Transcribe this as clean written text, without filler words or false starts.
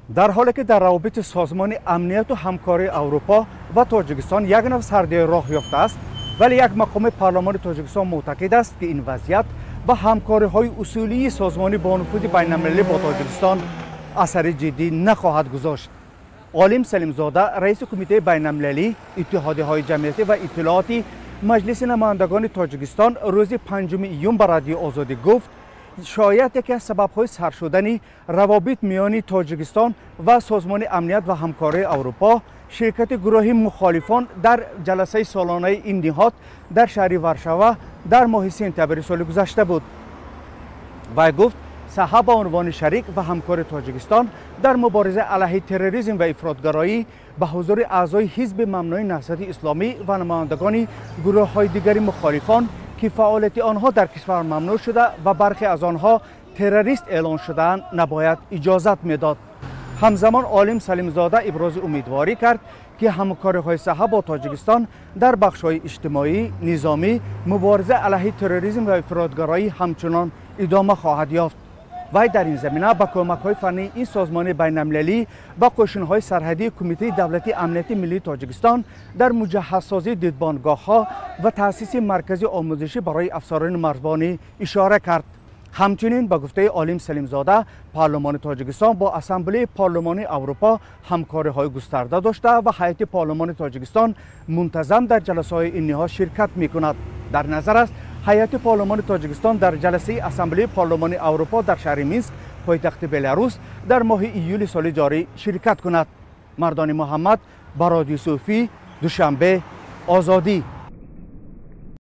Дар ҳоле ки дар равобити Созмони Амнияту Ҳамкории Аврупо ва Тоҷикистон як нав сардии роҳ ёфтааст, вале як мақоми парлумони Тоҷикистон мӯътақид аст, ки ин вазъият ба ҳамкориҳои усулии созмони бонуфузи байналмилалӣ бо Тоҷикистон асари ҷиддӣ нахоҳад гузошт. Олим Салимзода, раиси Кумитаи байналмилалӣ, иттиҳодияҳои ҷамъиятӣ ва иттилооти Маҷлиси намояндагони Тоҷикистон рӯзи 5 июн ба Радиои Озодӣ гуфт, шояд яке аз сабабҳои сар шудани равобит миёни Тоҷикистон ва Созмони Амният ва Ҳамкории Аврупо ширкати гурӯҳи мухолифон дар ҷаласаи солонаи ин ниҳод дар шаҳри Варшава дар моҳи сентябри соли гузашта буд. Вай гуфт, саҳа ба унвони шарик ва ҳамкори Тоҷикистон дар мубориза алайҳи терроризм ва ифротгароӣ ба ҳузури аъзои ҳизби мамнӯи Наҳзати Исломӣ ва намояндагони гурӯҳҳои дигари мухолифон, ки фаъолияти онҳо дар кишвар мамнӯъ шуда ва бархе аз онҳо террорист эълон шудаанд, набояд иҷозат медод. Ҳамзамон Олим Салимзода ибрози умедворӣ кард, ки ҳамкориҳои саҳа бо Тоҷикистон дар бахшҳои иҷтимоӣ, низомӣ, мубориза алайҳи терроризм ва ифротгароӣ ҳамчунон идома хоҳад ёфт. Вай дар ин замина ба кӯмакҳои фаннии ин созмони байналмилалӣ ба қӯшунҳои сарҳадии Кумитаи давлатии амнияти миллии Тоҷикистон дар муҷаҳҳазсозии дидбонгоҳҳо ва таъсиси маркази омӯзишӣ барои афсарони марзбонӣ ишора кард. Ҳамчунин ба гуфтаи Олим Салимзода, парлумони Тоҷикистон бо Ассамблеяи Парлумонии Аврупо ҳамкориҳои густарда дошта ва ҳайати парлумони Тоҷикистон мунтазам дар ҷаласаҳои ин ниҳод ширкат мекунад. Дар назар аст, ҳайати парлумони Тоҷикистон дар ҷаласаи Ассамблеяи Парлумонии Аврупо дар шаҳри Минск, пойтахти Беларус, дар моҳи июли соли ҷорӣ ширкат кунад. Мардони Муҳаммад, Барод Юсуфӣ, Душанбе, Озодӣ.